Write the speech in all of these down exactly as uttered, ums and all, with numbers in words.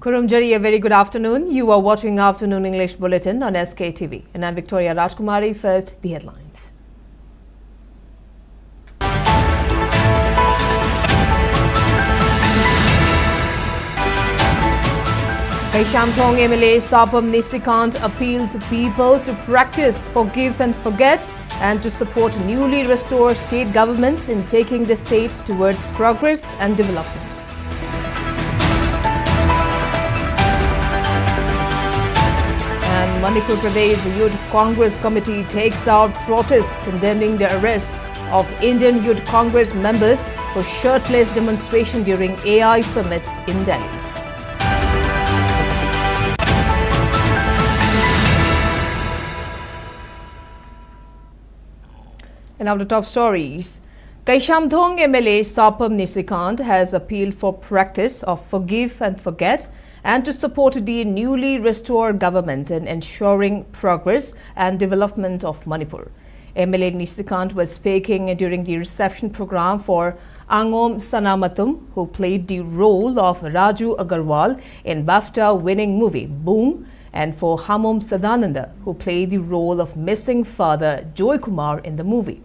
Khurumjari, a very good afternoon. You are watching Afternoon English Bulletin on S K T V. And I'm Victoria Rajkumari. First, the headlines. Keisham Thong M L A Sapam Nisikant appeals people to practice forgive and forget and to support newly restored state government in taking the state towards progress and development. And Manipur Pradesh Youth Congress Committee takes out protest condemning the arrest of Indian Youth Congress members for shirtless demonstration during A I summit in Delhi. And now the top stories. Keisham Thong M L A Sapam Nisikant has appealed for practice of forgive and forget and to support the newly restored government in ensuring progress and development of Manipur. M L A Nisikant was speaking during the reception program for Angom Sanamatum, who played the role of Raju Agarwal in BAFTA winning movie Boong, and for Hamom Sadananda, who played the role of missing father Joy Kumar in the movie.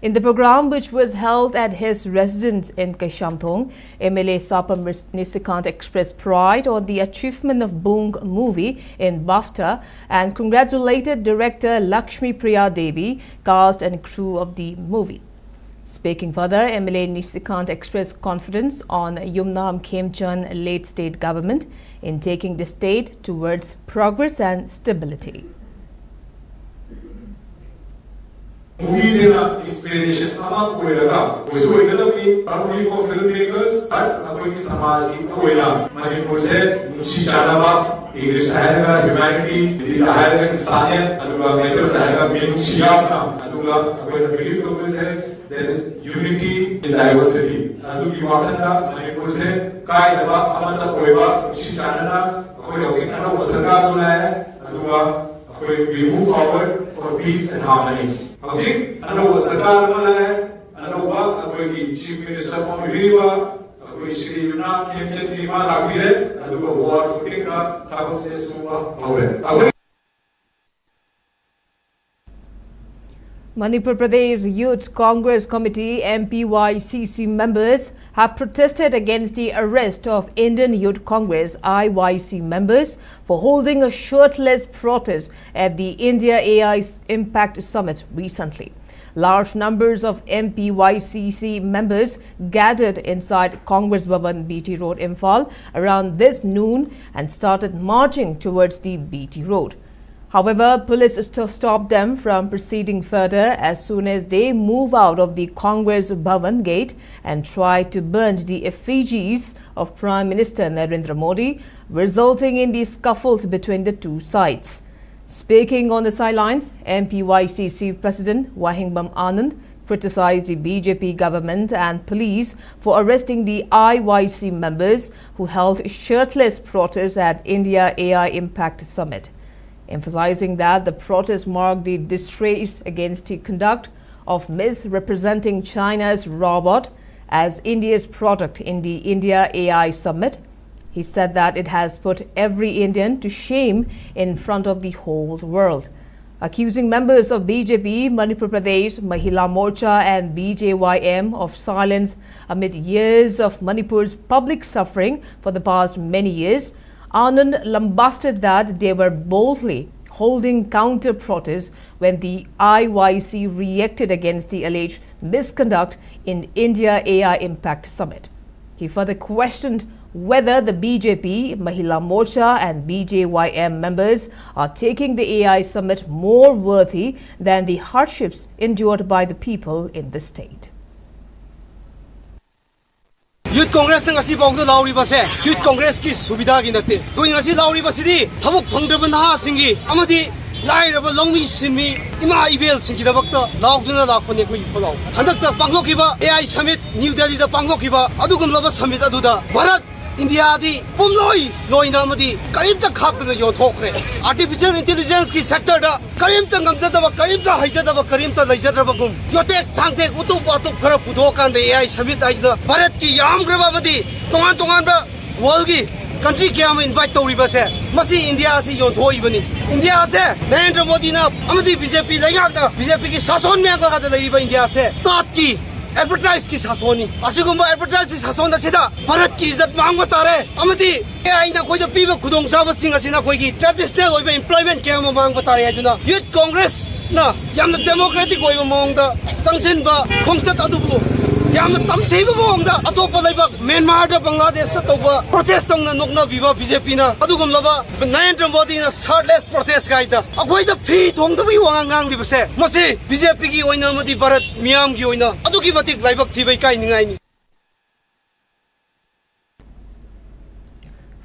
In the program, which was held at his residence in Keisham Thong, M L A Sapam Ris- Nisikant expressed pride on the achievement of Boong movie in BAFTA and congratulated director Lakshmi Priya Devi, cast and crew of the movie. Speaking further, M L A Nisikant expressed confidence on Yumnam Khemchand led state government in taking the state towards progress and stability. Movie ꯁꯤꯅ inspiration ꯑꯃ ꯑꯣꯏꯔꯒ ꯑꯣꯏꯁꯨ ꯑꯣꯏꯒꯗꯕꯅꯤ, not only for filmmakers but ꯑꯩꯈꯣꯏꯒꯤ ꯁꯃꯥꯖꯒꯤ ꯑꯣꯏꯅ ꯃꯅꯤꯄꯨꯔꯁꯦ ꯅꯨꯡꯁꯤ ꯆꯥꯟꯅꯕ, English ꯇ ꯍꯥꯏꯔꯒ humanity, ꯍꯤꯟꯗꯤꯗ ꯍꯥꯏꯔꯒ insaniyat, ꯑꯗꯨꯒ ꯃꯩꯇꯩꯂꯣꯟꯗ ꯍꯥꯏꯔꯒ ꯃꯤꯅꯨꯡꯁꯤ ꯌꯥꯝꯅ, ꯑꯗꯨꯒ ꯑꯩꯈꯣꯏꯅ believe ꯇꯧꯗꯣꯏꯁꯦ there is unity in diversity꯫ ꯑꯗꯨꯒꯤ ꯋꯥꯈꯜꯗ ꯃꯅꯤꯄꯨꯔꯁꯦ ꯀꯥꯏꯗꯕ ꯑꯃꯠꯇ ꯑꯣꯏꯕ, ꯅꯨꯡꯁꯤ ꯆꯥꯟꯅꯅ ꯑꯩꯈꯣꯏ ꯍꯧꯖꯤꯛ ꯑꯅꯧꯕ ꯁꯔꯀꯥꯔꯁꯨ ꯂꯥꯛꯑꯦ, ꯑꯗꯨꯒ ꯑꯩꯈꯣꯏ we move forward for peace and harmony꯫ ꯍꯧꯖꯤꯛ ꯑꯅꯧꯕ ꯁꯔꯀꯥꯔ ꯑꯃ ꯂꯥꯛꯑꯦ, ꯑꯅꯧꯕ ꯑꯩꯈꯣꯏꯒꯤ Chief Minister ꯑꯣꯏꯕꯤꯔꯤꯕ ꯑꯩꯈꯣꯏ ꯁ꯭ꯔꯤ ꯌꯨꯅꯥꯝ ꯈꯦꯝꯆꯟꯖꯤ ꯃꯥ ꯂꯥꯛꯄꯤꯔꯦ, ꯑꯗꯨꯒ ꯋꯥꯔ ꯐꯨꯇꯤꯡꯅ ꯊꯕꯛꯁꯦ ꯁꯨꯕ ꯍꯧꯔꯦ꯫ ꯑꯩꯈꯣꯏ Manipur Pradesh Youth Congress Committee, M P Y C C, members have protested against the arrest of Indian Youth Congress, I Y C, members for holding a shirtless protest at the India A I Impact Summit recently. Large numbers of M P Y C C members gathered inside Congress Bhavan, B T Road, Imphal, around this noon and started marching towards the B T Road. However, police st- stopped them from proceeding further as soon as they move out of the Congress Bhavan gate and tried to burn the effigies of Prime Minister Narendra Modi, resulting in the scuffles between the two sides. Speaking on the sidelines, M P Y C C President Wahengbam Anand criticized the B J P government and police for arresting the I Y C members who held shirtless protests at India A I Impact Summit, emphasizing that the protests marked the disgrace against the conduct of misrepresenting China's robot as India's product in the India A I Summit. He said that it has put every Indian to shame in front of the whole world, accusing members of B J P, Manipur Pradesh Mahila Morcha and B J Y M of silence amid years of Manipur's public suffering for the past many years. Anand lambasted that they were boldly holding counter protests when the I Y C reacted against the alleged misconduct in India A I Impact Summit. He further questioned whether the B J P, Mahila Morcha and B J Y M members are taking the A I summit more worthy than the hardships endured by the people in the state. ꯌꯨꯠ ꯀꯣꯡꯒ꯭ꯔꯦꯁꯅ ꯉꯁꯤ ꯐꯥꯎꯗ ꯂꯥꯎꯔꯤꯕꯁꯦ ꯌꯨꯠ ꯀꯣꯡꯒ꯭ꯔꯦꯁꯀꯤ ꯁꯨꯕꯤꯗꯥꯒꯤ ꯅꯠꯇꯦ꯫ ꯑꯩꯈꯣꯏ ꯉꯁꯤ ꯂꯥꯎꯔꯤꯕꯁꯤꯗꯤ ꯊꯕꯛ ꯐꯪꯗ꯭ꯔꯕ ꯅꯍꯥꯁꯤꯡꯒꯤ ꯑꯃꯗꯤ ꯂꯥꯏꯔꯕ ꯂꯧꯃꯤ ꯁꯤꯟꯃꯤ ꯏꯃꯥ ꯏꯕꯦꯜꯁꯤꯡꯒꯤꯗꯃꯛꯇ ꯂꯥꯎꯗꯨꯅ ꯂꯥꯛꯄꯅꯤ ꯑꯩꯈꯣꯏꯒꯤ ꯈꯣꯜꯂꯥꯎ꯫ ꯍꯟꯗꯛꯇ ꯄꯥꯡꯊꯣꯛꯈꯤꯕ ꯑꯦ ꯑꯥꯏ ꯁꯃꯤꯠ, ꯅ꯭ꯌꯨ ꯗꯦꯜꯂꯤꯗ ꯄꯥꯡꯊꯣꯛꯈꯤꯕ ꯑꯗꯨꯒꯨꯝꯂꯕ ꯁꯃꯤꯠ ꯑꯗꯨꯗ ꯚꯥꯔꯠ ꯏꯟꯗꯤꯌꯥꯗꯤ ꯄꯨꯝꯂꯣꯏ ꯂꯣꯏꯅ ꯑꯃꯗꯤ ꯀꯔꯤꯝꯇ ꯈꯥꯛꯇꯅ ꯌꯣꯟꯊꯣꯛꯈ꯭ꯔꯦ꯫ ꯑꯥꯔꯇꯤꯐꯤꯁꯤꯌꯦꯜ ꯏꯟꯇꯦꯂꯤꯖꯦꯟꯁꯀꯤ ꯁꯦꯛꯇꯔꯗ ꯀꯔꯤꯝꯇ ꯉꯝꯖꯗꯕ, ꯀꯔꯤꯝꯇ ꯍꯩꯖꯗꯕ, ꯀꯔꯤꯝꯇ ꯂꯩꯖꯗ꯭ꯔꯕꯒꯨꯝ ꯌꯣꯇꯦꯛ ꯊꯥꯡꯇꯦꯛ ꯎꯇꯨꯞ ꯋꯥꯇꯨꯞ ꯈꯔ ꯄꯨꯊꯣꯛꯑꯀꯥꯟꯗ ꯑꯦ ꯑꯥꯏ ꯁꯃꯤꯠ ꯍꯥꯏꯗꯅ ꯚꯥꯔꯠꯀꯤ ꯌꯥꯝꯈ꯭ꯔꯕ ꯑꯃꯗꯤ ꯇꯣꯉꯥꯟ ꯇꯣꯉꯥꯟꯕ ꯋꯥꯔꯜꯒꯤ ꯀꯟꯇ꯭ꯔꯤ ꯀꯌꯥ ꯑꯃ ꯏꯟꯚꯥꯏꯠ ꯇꯧꯔꯤꯕꯁꯦ, ꯃꯁꯤ ꯏꯟꯗꯤꯌꯥ ꯑꯁꯤ ꯌꯣꯟꯊꯣꯛꯏꯕꯅꯤ꯫ ꯏꯟꯗꯤꯌꯥꯁꯦ ꯅꯔꯦꯟꯗ꯭ꯔ ꯃꯣꯗꯤꯅ ꯑꯃꯗꯤ ꯕꯤ ꯖꯦ ꯄꯤ ꯂꯩꯉꯥꯛꯅ, ꯕꯤ ꯖꯦ ꯄꯤꯒꯤ ꯁꯥꯁꯣꯟ ꯃꯌꯥꯝꯒ ꯂꯩꯔꯤꯕ ꯏꯟꯗꯤꯌꯥꯁꯦ ꯇꯥꯠꯀꯤ ꯑꯦꯗꯚꯔꯇꯥꯏꯖꯀꯤ ꯁꯥꯁꯣꯟꯅꯤ꯫ ꯑꯁꯤꯒꯨꯝꯕ ꯑꯦꯗꯚꯔꯇꯥꯏꯖꯀꯤ ꯁꯥꯁꯣꯟ ꯑꯁꯤꯗ ꯚꯥꯔꯠꯀꯤ ꯏꯖꯠ ꯃꯥꯡꯕ ꯇꯥꯔꯦ ꯑꯃꯗꯤ ꯑꯦ ꯑꯥꯏꯅ ꯑꯩꯈꯣꯏꯗ ꯄꯤꯕ ꯈꯨꯗꯣꯡꯆꯥꯕꯁꯤꯡ ꯑꯁꯤꯅ ꯑꯩꯈꯣꯏꯒꯤ ꯇ꯭ꯔꯦꯗꯤꯁꯅꯦꯜ ꯑꯣꯏꯕ ꯑꯦꯝꯄ꯭ꯂꯣꯏꯃꯦꯟ ꯀꯌꯥ ꯑꯃ ꯃꯥꯡꯕ ꯇꯥꯔꯦ ꯍꯥꯏꯗꯨꯅ ꯌꯨꯠ ꯀꯣꯡꯒ꯭ꯔꯦꯁꯅ ꯌꯥꯝꯅ ꯗꯦꯃꯣꯀ꯭ꯔꯦꯇꯤꯛ ꯑꯣꯏꯕ ꯃꯑꯣꯡꯗ ꯆꯪꯁꯤꯟꯕ ꯈꯣꯡꯆꯠ ꯑꯗꯨꯕꯨ ꯌꯥꯝꯅ ꯇꯝꯊꯤꯕ ꯃꯑꯣꯡꯗ ꯑꯇꯣꯞꯄ ꯂꯩꯕꯥꯛ ꯃ꯭ꯌꯥꯟꯃꯥꯔꯗ, ꯕꯪꯒ꯭ꯂꯥꯗꯦꯁꯇ ꯇꯧꯕ ꯄ꯭ꯔꯣꯇꯦꯁ ꯇꯧꯅ ꯅꯣꯛꯅꯕꯤꯕ ꯕꯤ ꯖꯦ ꯄꯤꯅ ꯑꯗꯨꯒꯨꯝꯂꯕ ꯅꯔꯦꯟꯗ꯭ꯔ ꯃꯣꯗꯤꯅ ꯁꯥꯔꯠꯂꯦꯁ ꯄ꯭ꯔꯣꯇꯦꯁ ꯀꯥꯏꯗ ꯑꯩꯈꯣꯏꯗ ꯐꯤ ꯊꯣꯡꯗꯕꯒꯤ ꯋꯥꯉꯥꯡ ꯉꯥꯡꯂꯤꯕꯁꯦ, ꯃꯁꯤ ꯕꯤ ꯖꯦ ꯄꯤꯒꯤ ꯑꯣꯏꯅ ꯑꯃꯗꯤ ꯚꯥꯔꯠ ꯃꯤꯌꯥꯝꯒꯤ ꯑꯣꯏꯅ ꯑꯗꯨꯛꯀꯤ ꯃꯇꯤꯛ ꯂꯥꯏꯕꯛ ꯊꯤꯕ ꯏꯀꯥꯏꯅꯤꯡꯉꯥꯏꯅꯤ꯫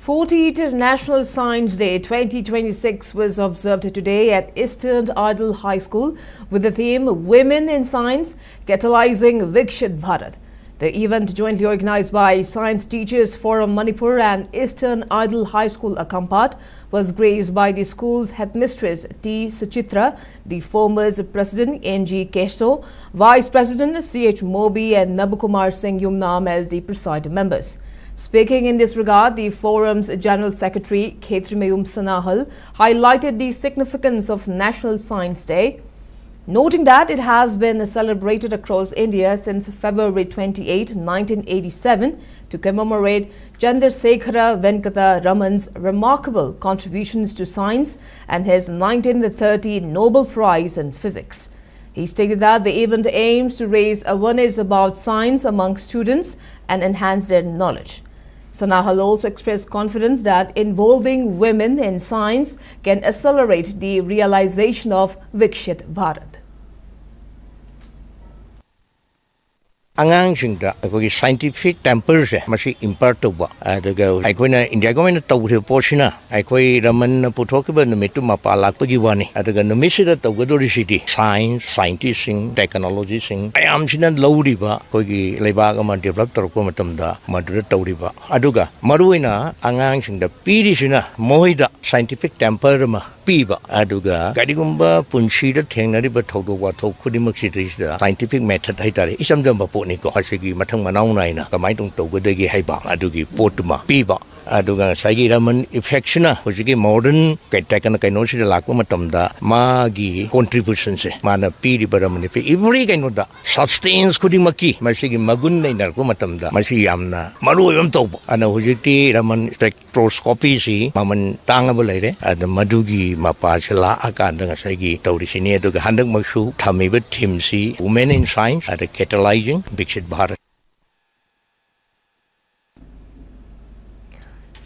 Fortieth National Science Day twenty twenty-six was observed today at Eastern Idol High School with the theme Women in Science, Catalyzing Viksit Bharat. The event, jointly organized by Science Teachers Forum Manipur and Eastern Idol High School Akampat, was graced by the school's headmistress T Suchitra, the former's president N G Keso, vice president C H Mobi, and Nabukumar Singh Yumnam as the presiding members. Speaking in this regard, the forum's general secretary Khetrimayum Sanahal highlighted the significance of National Science Day, noting that it has been celebrated across India since February twenty-eighth, nineteen eighty-seven, to commemorate Chandrasekhara Venkata Raman's remarkable contributions to science and his nineteen thirty Nobel Prize in Physics. He stated that the event aims to raise awareness about science among students and enhance their knowledge. Sanahal also expressed confidence that involving women in science can accelerate the realization of Viksit Bharat. ꯑꯉꯥꯡꯁꯤꯡꯗ ꯑꯩꯈꯣꯏꯒꯤ scientific temperꯁꯦ ꯃꯁꯤ impart ꯇꯧꯕ, ꯑꯗꯨꯒ ꯑꯩꯈꯣꯏꯅ India ꯒꯣꯔꯃꯦꯟꯅ ꯇꯧꯈ꯭ꯔꯤꯕ ꯄꯣꯠꯁꯤꯅ ꯑꯩꯈꯣꯏ ꯔꯃꯟꯅ ꯄꯨꯊꯣꯛꯈꯤꯕ ꯅꯨꯃꯤꯠꯇꯨ ꯃꯄꯥ ꯂꯥꯛꯄꯒꯤ ꯋꯥꯅꯤ꯫ ꯑꯗꯨꯒ ꯅꯨꯃꯤꯠꯁꯤꯗ ꯇꯧꯒꯗꯧꯔꯤꯁꯤꯗꯤ science, scientistꯁꯤꯡ, technologyꯁꯤꯡ ꯃꯌꯥꯝꯁꯤꯅ ꯂꯧꯔꯤꯕ ꯑꯩꯈꯣꯏꯒꯤ ꯂꯩꯕꯥꯛ ꯑꯃ develop ꯇꯧꯔꯛꯄ ꯃꯇꯝꯗ ꯃꯗꯨꯗ ꯇꯧꯔꯤꯕ, ꯑꯗꯨꯒ ꯃꯔꯨꯑꯣꯏꯅ ꯑꯉꯥꯡꯁꯤꯡꯗ ꯄꯤꯔꯤꯁꯤꯅ ꯃꯣꯏꯗ scientific temper ꯑꯃ ꯄꯤꯕ, ꯑꯗꯨꯒ ꯀꯔꯤꯒꯨꯝꯕ ꯄꯨꯟꯁꯤꯗ ꯊꯦꯡꯅꯔꯤꯕ ꯊꯧꯗꯣꯛ ꯋꯥꯊꯣꯛ ꯈꯨꯗꯤꯡꯃꯛꯁꯤꯗꯩꯁꯤꯗ scientific method ꯍꯥꯏꯇꯥꯔꯦ, ꯏꯆꯝ ꯆꯝꯕ ꯄꯣꯠꯅꯤꯀꯣ꯫ ꯃꯁꯤꯒꯤ ꯃꯊꯪ ꯃꯅꯥꯎ ꯅꯥꯏꯅ ꯀꯃꯥꯏꯅ ꯇꯧꯅ ꯇꯧꯒꯗꯒꯦ ꯍꯥꯏꯕ ꯑꯗꯨꯒꯤ ꯄꯣꯠꯇꯨꯃ ꯄꯤꯕ꯫ ꯑꯗꯨꯒ ꯉꯁꯥꯏꯒꯤ ꯔꯃꯟ effectꯁꯤꯅ ꯍꯧꯖꯤꯛꯀꯤ modern ꯀꯩ-, ꯀꯩꯅꯣ, ꯀꯩꯅꯣꯁꯤꯗ ꯂꯥꯛꯄ ꯃꯇꯝꯗ ꯃꯥꯒꯤ contributionꯁꯦ, ꯃꯥꯅ ꯄꯤꯔꯤꯕ ꯔꯃꯟ effect every ꯀꯩꯅꯣꯗ, substance ꯈꯨꯗꯤꯡꯃꯛꯀꯤ ꯃꯁꯤꯒꯤ ꯃꯒꯨꯟ ꯂꯩꯅꯔꯛꯄ ꯃꯇꯝꯗ ꯃꯁꯤ ꯌꯥꯝꯅ ꯃꯔꯨ ꯑꯣꯏꯕ ꯑꯃ ꯇꯧꯕ꯫ ꯑꯗꯨꯅ ꯍꯧꯖꯤꯛꯇꯤ ꯔꯃꯟ spectroscopyꯁꯤ ꯃꯃꯜ ꯇꯥꯡꯉꯕ ꯂꯩꯔꯦ꯫ ꯑꯗ ꯃꯗꯨꯒꯤ ꯃꯄꯥꯁꯤ ꯂꯥꯛꯑꯀꯥꯟꯗ ꯉꯁꯥꯏꯒꯤ ꯇꯧꯔꯤꯁꯤꯅꯤ꯫ ꯑꯗꯨꯒ ꯍꯟꯗꯛꯃꯛꯁꯨ ꯊꯝꯃꯤꯕ themeꯁꯤ Women in Science, ꯑꯗ Catalyzing Viksit Bharat꯫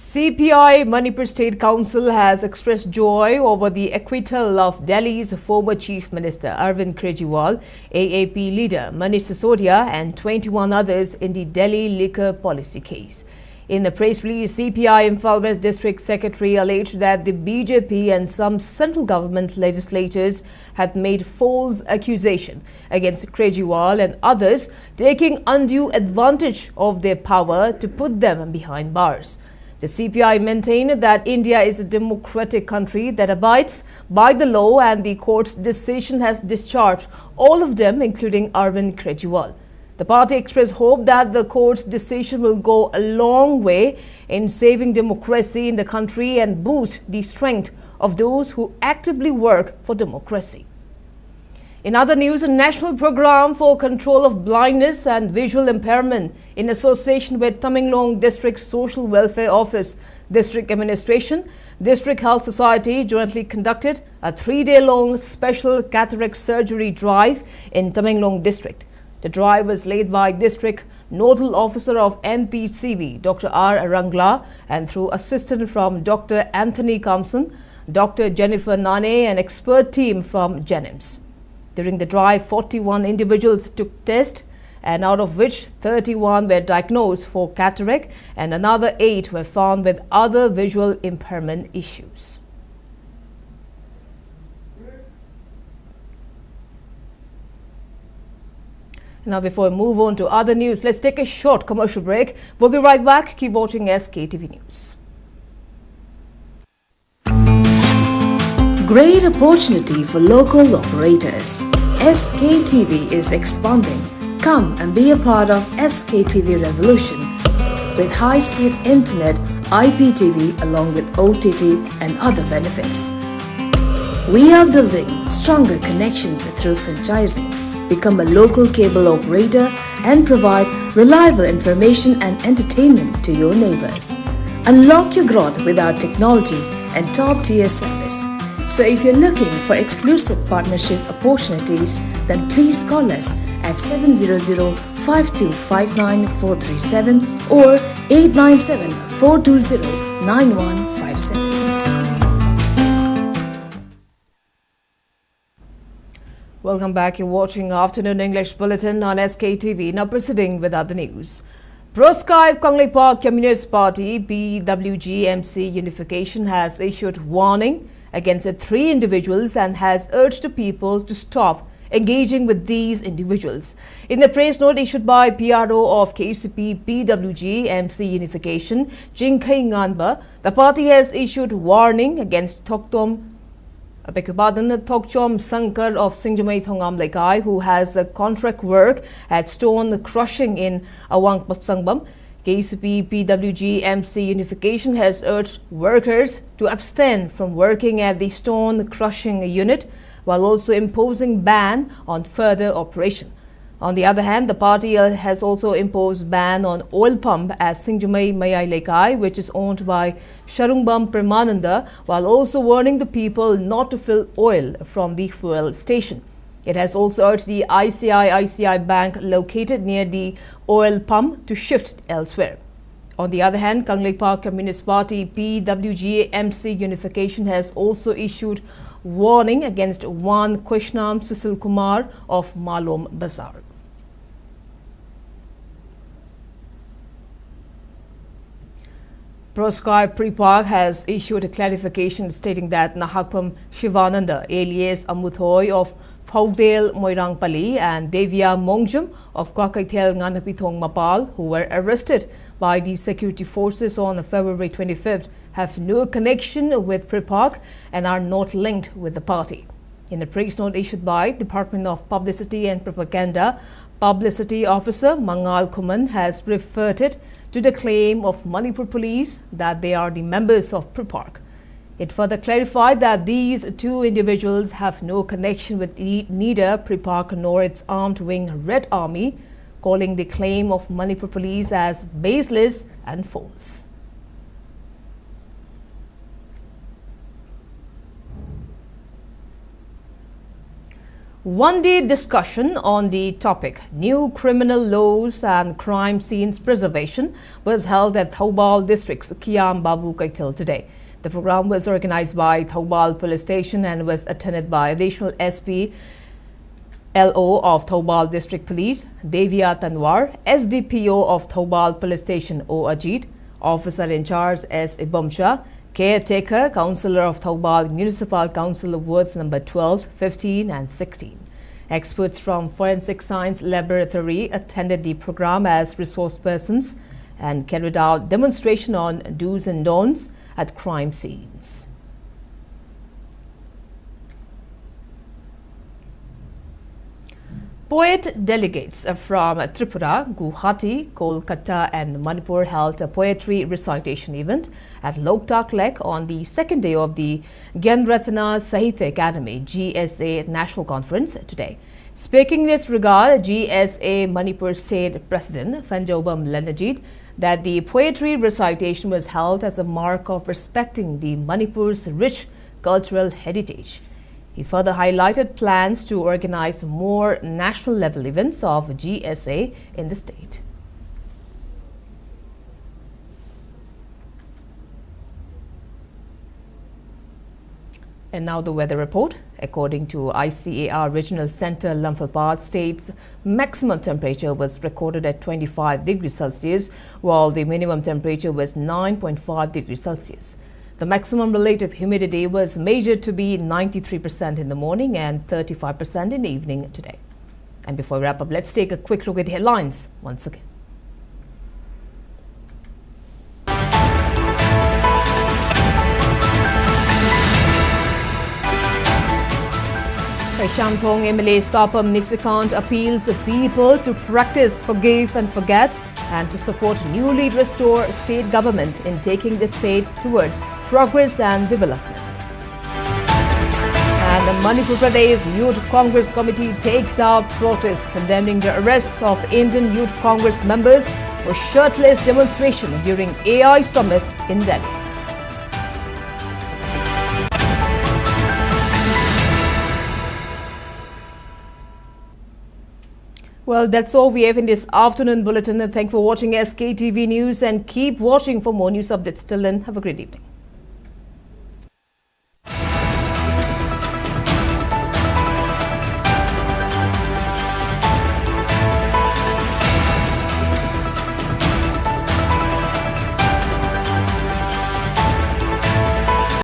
C P I Manipur State Council has expressed joy over the acquittal of Delhi's former Chief Minister Arvind Kejriwal, A A P leader Manish Sisodia, and twenty-one others in the Delhi liquor policy case. In the press release, C P I Imphal West District Secretary alleged that the B J P and some central government legislators had made false accusation against Kejriwal and others, taking undue advantage of their power to put them behind bars. The C P I maintained that India is a democratic country that abides by the law and the court's decision has discharged all of them, including Arvind Kejriwal. The party expressed hope that the court's decision will go a long way in saving democracy in the country and boost the strength of those who actively work for democracy. In other news, a national program for control of blindness and visual impairment in association with Tamenglong District Social Welfare Office, District Administration, District Health Society jointly conducted a three-day-long special cataract surgery drive in Tamenglong District. The drive was led by District Nodal Officer of N P C V, Doctor R Rangla, and through assistance from Doctor Anthony Kamson, Doctor Jennifer Nane, and expert team from JNIMS. During the drive, forty-one individuals took test and out of which thirty-one were diagnosed for cataract and another eight were found with other visual impairment issues. Now, before we move on to other news, let's take a short commercial break. We'll be right back. Keep watching S K T V News. Great opportunity for local operators. S K T V is expanding. Come and be a part of S K T V revolution with high-speed internet, I P T V along with O T T and other benefits. We are building stronger connections through franchising. Become a local cable operator and provide reliable information and entertainment to your neighbors. Unlock your growth with our technology and top-tier service. So if you're looking for exclusive partnership opportunities, then please call us at seven zero zero five two five nine four three seven or eight nine seven four two zero nine one five seven. Welcome back. You're watching Afternoon English Bulletin on S K T V. Now proceeding with other news. Proscribed Kangleipak Communist Party, P W G M C Unification, has issued warning against the three individuals and has urged the people to stop engaging with these individuals. In the press note issued by P R O of K C P P W G M C Unification, Jingkhei Nganba, the party has issued warning against Thoktom, I beg your pardon, Thokchom Sankar of Singjamei Thongam Leikai, who has a contract work at stone crushing in Awang Potsangbam. K C P P W G M C Unification has urged workers to abstain from working at the stone crushing unit while also imposing ban on further operation. On the other hand, the party has also imposed ban on oil pump at Singjamei Mayai Leikai, which is owned by Sharungbam Premananda, while also warning the people not to fill oil from the fuel station. It has also urged the I C I I C I Bank located near the oil pump to shift elsewhere. On the other hand, Kangleipak Communist Party, P W G M C Unification, has also issued warning against one Krishnam Susil Kumar of Malom Bazar. Roskai Pripak has issued a clarification stating that Nahakpam Shivananda, alias Amuthoi of Phaudel Moirangpali, and Devia Mongjum of Kwakaithel Nganapithong Mapal, who were arrested by the security forces on February twenty-fifth, have no connection with Pripak and are not linked with the party. In a press note issued by Department of Publicity and Propaganda, Publicity Officer Mangal Khuman has refuted to the claim of Manipur police that they are the members of Pripak. It further clarified that these two individuals have no connection with e- neither Pripak nor its armed wing Red Army, calling the claim of Manipur police as baseless and false. One-day discussion on the topic New Criminal Laws and Crime Scenes Preservation was held at Thoubal District's Kiam Babu Kaithel today. The program was organized by Thoubal Police Station and was attended by Additional S P L O of Thoubal District Police, Devia Tanwar, S D P O of Thoubal Police Station, O Ajit, Officer in Charge, S Ibomsha, Caretaker Councillor of Thoubal Municipal Council Ward number twelve, fifteen and sixteen. Experts from Forensic Science Laboratory attended the program as resource persons and carried out demonstration on do's and don'ts at crime scenes. Poet delegates from Tripura, Guwahati, Kolkata, and Manipur held a poetry recitation event at Loktak Lake on the second day of the Gyan Ratna Sahitya Academy, G S A, National Conference today. Speaking in this regard, G S A Manipur State President Phanjaobam Lenajit that the poetry recitation was held as a mark of respecting the Manipur's rich cultural heritage. He further highlighted plans to organize more national level events of G S A in the state. And now the weather report. According to I C A R Regional Center, Lamphal Pass State's maximum temperature was recorded at twenty-five degrees Celsius, while the minimum temperature was nine point five degrees Celsius. The maximum relative humidity was measured to be ninety-three percent in the morning and thirty-five percent in the evening today. And before we wrap up, let's take a quick look at the headlines once again. Shantung M L A Sapam Nisikant appeals to people to practice forgive and forget and to support newly restored state government in taking the state towards progress and development. And the Manipur Pradesh Youth Congress Committee takes out protest condemning the arrests of Indian Youth Congress members for shirtless demonstration during A I summit in Delhi. Well, that's all we have in this afternoon bulletin. Thank you for watching S K T V News and keep watching for more news updates. Till then, have a great evening.